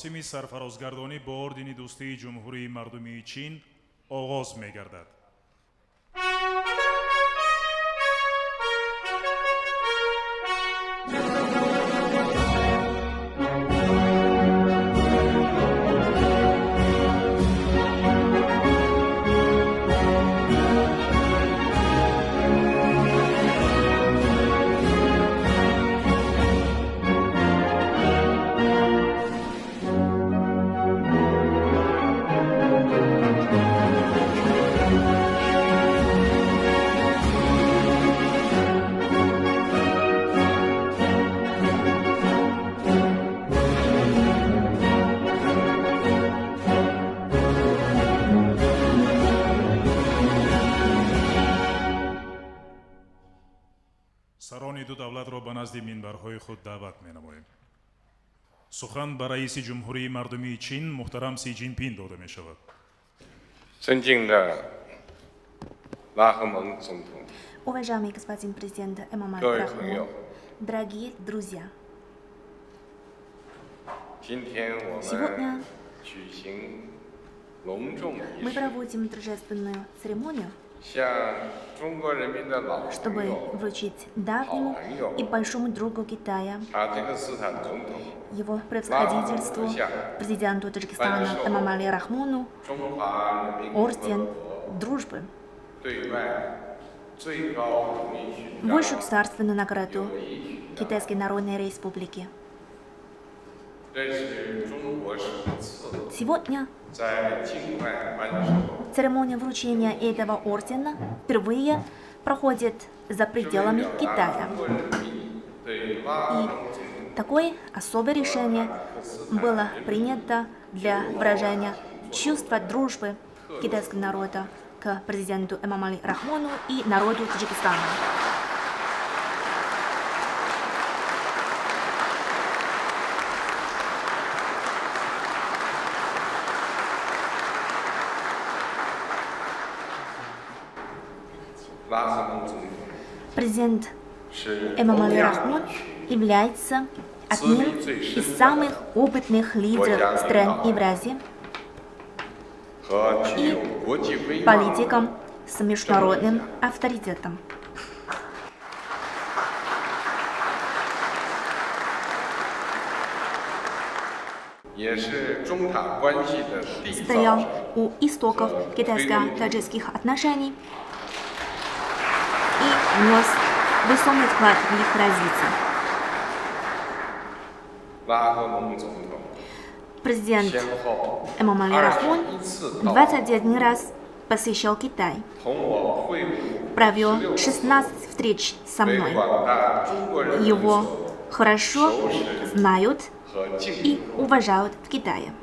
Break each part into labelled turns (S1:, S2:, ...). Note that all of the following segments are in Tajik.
S1: Маросими сарфарозгардонӣ бо ордени дӯстии Ҷумҳурии Мардумии Чин оғоз мегардад. Сарони ду давлатро ба назди минбарҳои худ даъват менамоем. Сухан ба раиси Ҷумҳурии Мардумии Чин муҳтарам Си Ҷинпин дода мешавад.
S2: 尊敬的拉赫蒙总统，
S3: Уважаемый господин президент Эмомали
S2: 各位朋友
S3: Рахмон, дорогие друзья,
S2: 今天我们
S3: сегодня
S2: 举行隆重仪
S3: мы
S2: 式，
S3: проводим торжественную церемонию,
S2: 向中国人民的老朋
S3: чтобы
S2: 友
S3: вручить давнему и большому другу Китая,
S2: 塔吉克斯坦总统
S3: его превосходительству, президенту Таджикистана Эмомали Рахмону,
S2: 中华人民共和
S3: орден
S2: 国
S3: дружбы,
S2: 对外最高荣誉勋章
S3: высшую государственную награду
S2: 友谊勋章。
S3: Китайской Народной Республики.
S2: 这是中国首次
S3: Сегодня
S2: 在境外颁授，
S3: церемония вручения этого ордена впервые проходит за
S2: 是为
S3: пределами
S2: 表达
S3: Китая.
S2: 中国人民对拉赫
S3: И
S2: 蒙总统
S3: такое особое решение было принято для выражения чувства дружбы китайского народа к президенту Эмомали Рахмону и народу Таджикистана.
S2: 拉赫蒙总统
S3: Президент
S2: 是欧
S3: Эмомали
S2: 亚
S3: Рахмон является одним из самых опытных лидеров стран Евразии
S2: 和具有国际威望
S3: политиком с международным авторитетом.
S2: 也是中塔关系的缔造
S3: Стоял
S2: 者。
S3: у истоков китайско-таджикских отношений и внес весомый вклад в их развитие.
S2: 拉赫蒙总统
S3: Президент
S2: 先后
S3: Эмомали Рахмон
S2: 21次到
S3: 21 раз посещал Китай,
S2: 同我会晤
S3: провел
S2: 16次，
S3: 16 встреч со
S2: 为
S3: мной.
S2: 广大中国人民
S3: Его
S2: 所
S3: хорошо знают
S2: 和敬
S3: и
S2: 意。
S3: уважают в Китае.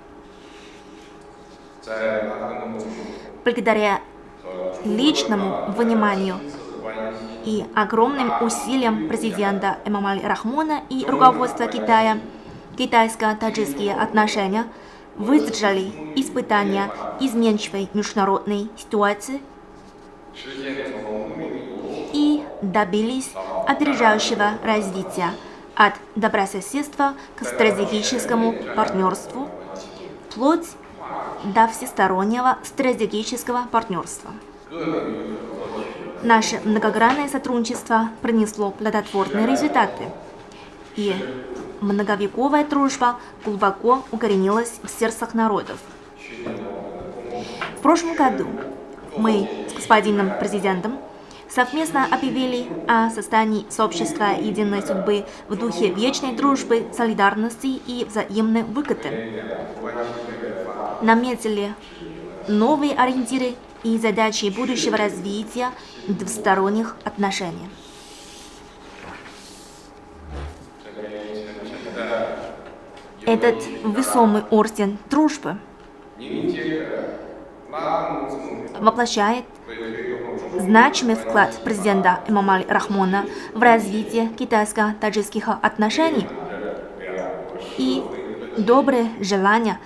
S2: 在拉赫蒙总统
S3: Благодаря
S2: 和中国
S3: личному вниманию
S2: 亲自关系，
S3: и огромным усилиям президента Эмомали Рахмона и руководства Китая, китайско-таджикские отношения выдержали испытания изменчивой международной ситуации
S2: 实现从命运
S3: и добились опережающего развития от добрососедства к стратегическому партнерству, вплоть до всестороннего стратегического партнерства. Наше многогранное сотрудничество принесло плодотворные результаты, и многовековая дружба глубоко укоренилась в сердцах народов. В прошлом году мы с господином президентом совместно объявили о создании сообщества единой судьбы в духе вечной дружбы, солидарности и взаимной выгоды. Наметили новые ориентиры и задачи будущего развития двусторонних отношений.
S2: 这位沉沉的
S3: Этот весомый орден дружбы
S2: 凝结着拉赫蒙总统
S3: воплощает
S2: 为推动中
S3: значимый вклад президента Эмомали Рахмона в развитие китайско-таджикских отношений и добрые желания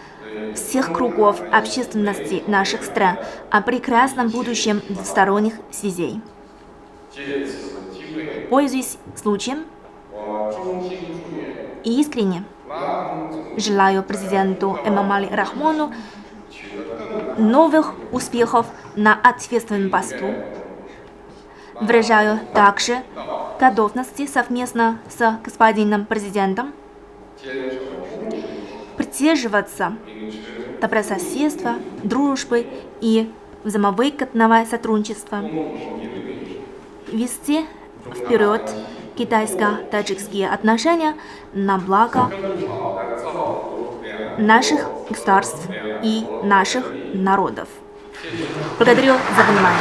S3: всех кругов общественности наших стран о прекрасном будущем двусторонних связей.
S2: 借此机会，
S3: Пользуясь случаем
S2: 我衷心祝愿
S3: и искренне
S2: 拉赫蒙总统
S3: Желаю президенту Эмомали Рахмону новых успехов на ответственном посту. Выражаю также готовности совместно с господином президентом придерживаться добрососедства, дружбы и взаимовыгодного сотрудничества, вести вперед китайско-таджикские отношения на благо наших государств и наших народов. Благодарю за внимание.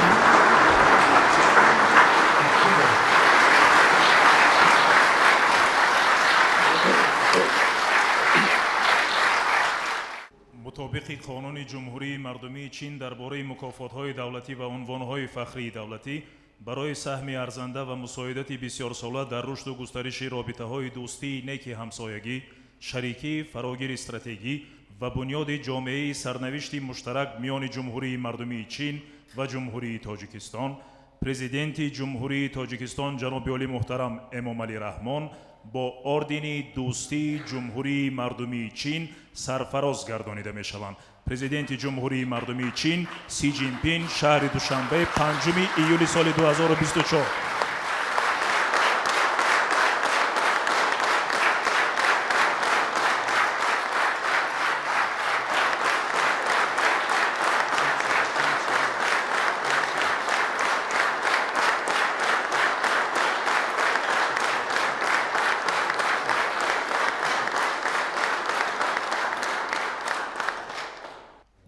S1: Мутобиқи қонуни Ҷумҳурии Мардумии Чин дар бораи мукофотҳои давлатӣ ва унвонҳои фахрии давлатӣ, барои саҳми арзанда ва мусоидати бисёрсола дар рушду густариши робитаҳои дӯстии неки ҳамсоягӣ, шарикии фарогири стратегӣ ва бунёди ҷомеаи сарнавишти муштарак миёни Ҷумҳурии Мардумии Чин ва Ҷумҳурии Тоҷикистон, Президенти Ҷумҳурии Тоҷикистон ҷаноби олӣ муҳтарам Эмомалӣ Раҳмон бо ордени дӯстии Ҷумҳурии Мардумии Чин сарфароз гардонида мешаванд. Президенти Ҷумҳурии Мардумии Чин Си Ҷинпин, шаҳри Душанбе, 5 июли соли 2024.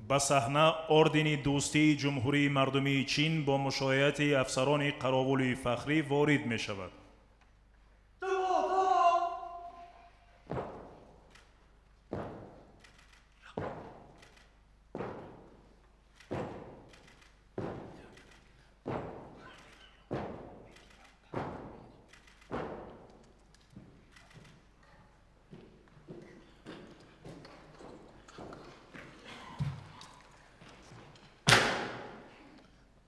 S1: Ба саҳна ордени дӯстии Ҷумҳурии Мардумии Чин бо мушояати афсарони қаровули фахрӣ ворид мешавад.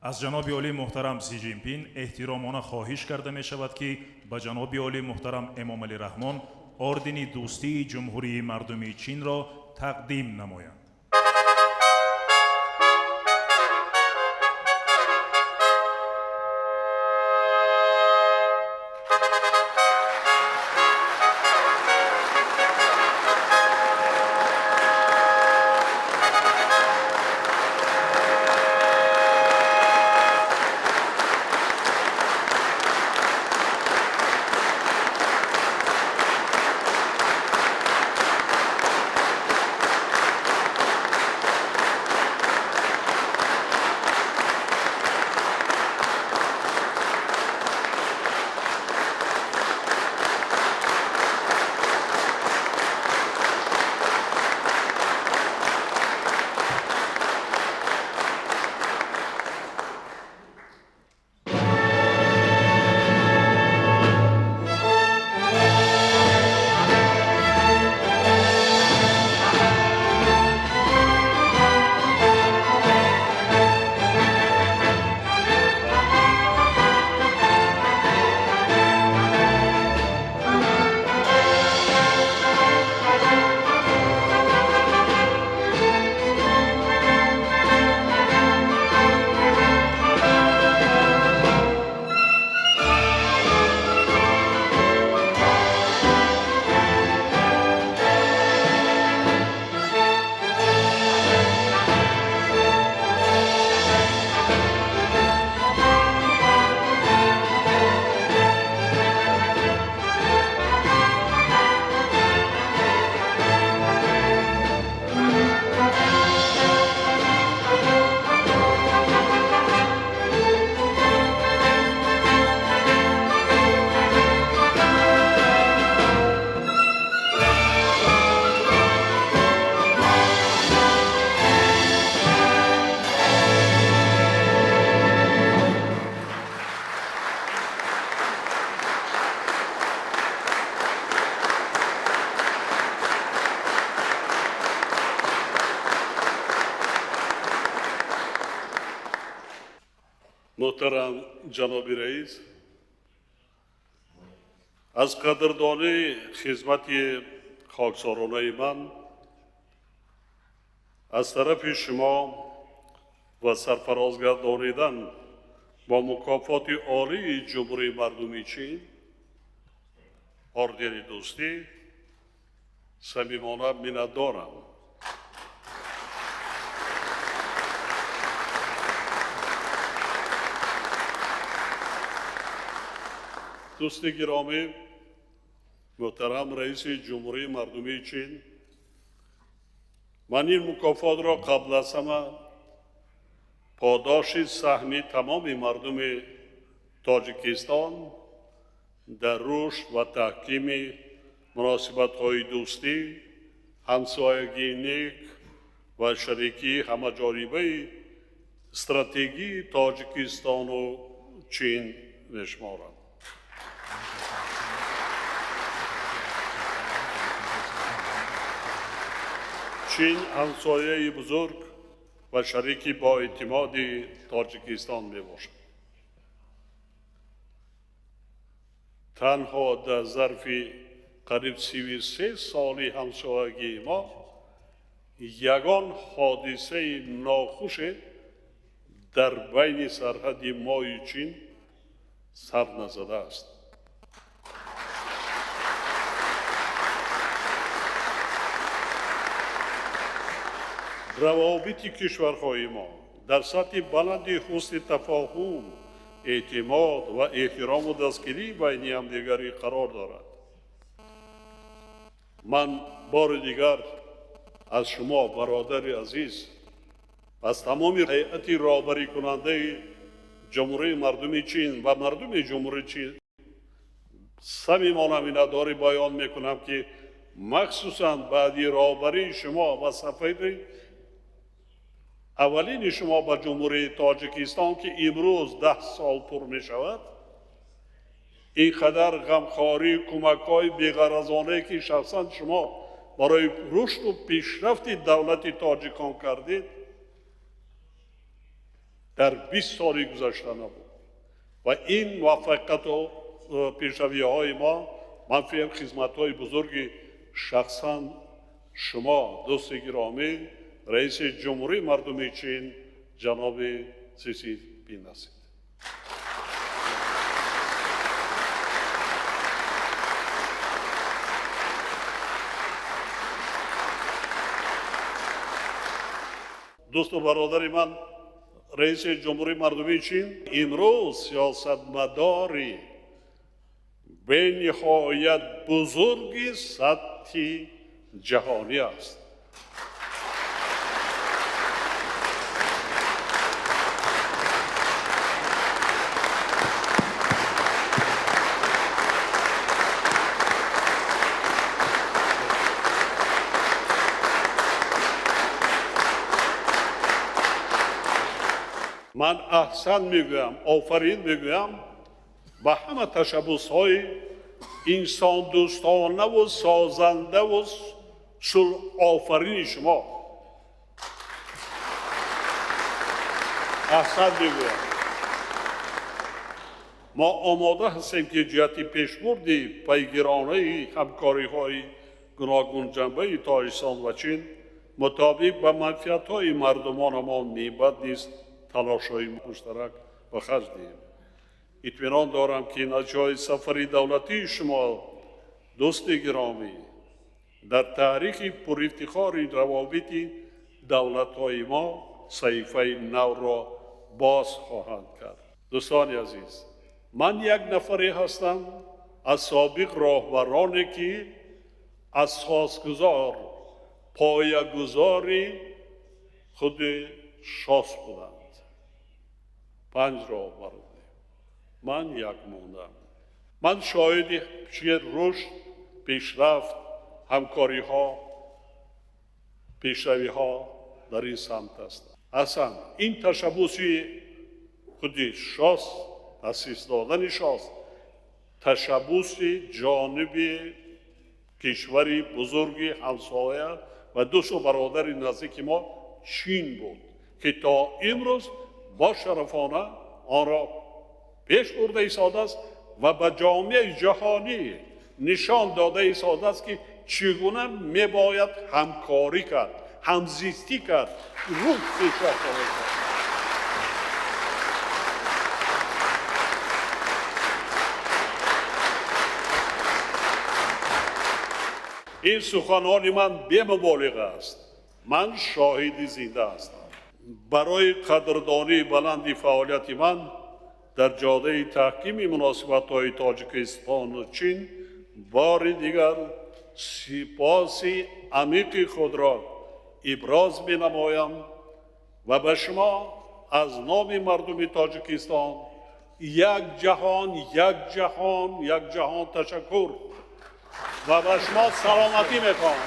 S1: Аз ҷаноби олӣ муҳтарам Си Ҷинпин эҳтиромона хоҳиш карда мешавад, ки ба ҷаноби олӣ муҳтарам Эмомалӣ Раҳмон ордени дӯстии Ҷумҳурии Мардумии Чинро тақдим намоянд.
S4: Муҳтарам ҷаноби раис, аз қадрдонии хизмати Хоксоронаи ман аз тарафи шумо ва сарфароз гардонидан бо мукофоти олии Ҷумҳурии Мардумии Чин, Ордени Дӯстӣ, самимона миннатдорам. Дӯсти гиромӣ, муҳтарам раиси Ҷумҳурии Мардумии Чин, ман ин мукофотро қабл аз ҳама подоши саҳми тамоми мардуми Тоҷикистон дар рушд ва таҳкими муносибатҳои дӯстӣ, ҳамсоягии нек ва шарикии ҳамаҷонибаи стратегии Тоҷикистону Чин мешуморам. Чин ҳамсояи бузург ва шарики боэътимоди Тоҷикистон мебошад. Танҳо дар зарфи қариб 33 соли ҳамсоягии мо ягон ҳодисаи нохуше дар байни сарҳади мои Чин сар назадааст. Равобити кишварҳои мо дар сатҳи баланди ҳусни тафоҳум, эътимод ва эҳтирому дастгирӣ байни ҳамдигарӣ қарор дорад. Ман бори дигар аз шумо, бародари азиз, аз тамоми ҳайати роҳбарикунандаи Ҷумҳурии Мардумии Чин ва мардуми Ҷумҳурии Чин самимона миннатдорӣ баён мекунам, ки махсусан баъди роҳбарии шумо ва сафари аввалини шумо ба Ҷумҳурии Тоҷикистон, ки имрӯз 10 сол пур мешавад, ин қадар ғамхорӣ, кӯмакҳои беғаразонае, ки шахсан шумо барои рушду пешрафти давлати тоҷикон кардед, дар 20 соли гузашта набуд. Ва ин муваффақияту пешравиҳои мо манфиат хизматҳои бузурги шахсан шумо, дӯсти гиромӣ, раиси Ҷумҳурии Мардумии Чин ҷаноби Си Цзинпин ҳастед. Дӯсту бародари ман, раиси Ҷумҳурии Мардумии Чин, имрӯз сиёсатмадори бениҳоят бузурги сатҳи ҷаҳонӣ аст. Ман аҳсан мегӯям, офарин мегӯям ба ҳама ташаббусҳои инсондӯстонаву созандаву сулҳофарини шумо. Аҳсан мегӯям. Мо омода ҳастем, ки ҷиҳати пешбурди пайгиронаи ҳамкориҳои гуногунҷанбаи Тоҷикистон ва Чин мутобиқ ба манфиатҳои мардумонамон мебад низ талошҳои муштарак ба харҷ диҳем. Итминон дорам, ки натиҷаҳои сафари давлатии шумо, дӯсти гиромӣ, дар таърихи пурифтихори равобити давлатҳои мо саҳифаи навро боз хоҳанд кард. Дӯстони азиз, ман як нафаре ҳастам аз собиқ роҳбароне, ки асосгузор, поягузори худи ШОС буданд. 5 роҳбар будем, ман як мондам. Ман шоҳиди рушд, пешрафт, ҳамкориҳо, пешравиҳо дар ин самт ҳастам. Аслан ин ташаббуси худи ШОС, таъсис додани ШОС, ташаббуси ҷониби кишвари бузурги ҳамсоя ва дӯсту бародари наздики мо Чин буд, ки то имрӯз бошарафона онро пеш бурда истодааст ва ба ҷомеаи ҷаҳонӣ нишон дода истодааст, ки Чӣ гуна мебояд ҳамкорӣ кард, ҳамзистӣ кард, рӯҳ пешрафт хоҳад кард. Ин суханони ман бемуболиға аст. Ман шоҳиди зинда ҳастам. Барои қадрдонии баланди фаъолияти ман дар ҷодаи таҳкими муносибатҳои Тоҷикистону Чин бори дигар сипоси амиқи худро иброз менамоям ва ба шумо аз номи мардуми Тоҷикистон як ҷаҳон, як ҷаҳон, як ҷаҳон ташаккур ва ба шумо саломатӣ мехоҳам.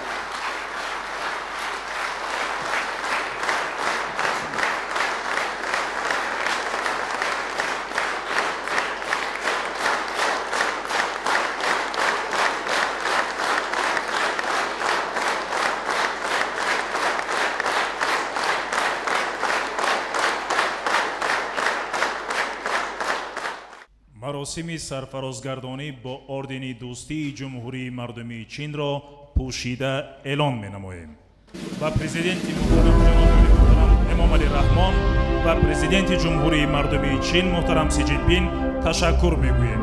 S1: Маросими сарфарозгардонӣ бо ордени дӯстии Ҷумҳурии Мардумии Чинро пӯшида эълон менамоем. Ба президенти муҳтарам ҷаноби муҳтарам Эмомалӣ Раҳмон ва президенти Ҷумҳурии Мардумии Чин муҳтарам Си Ҷинпин ташаккур мегӯем.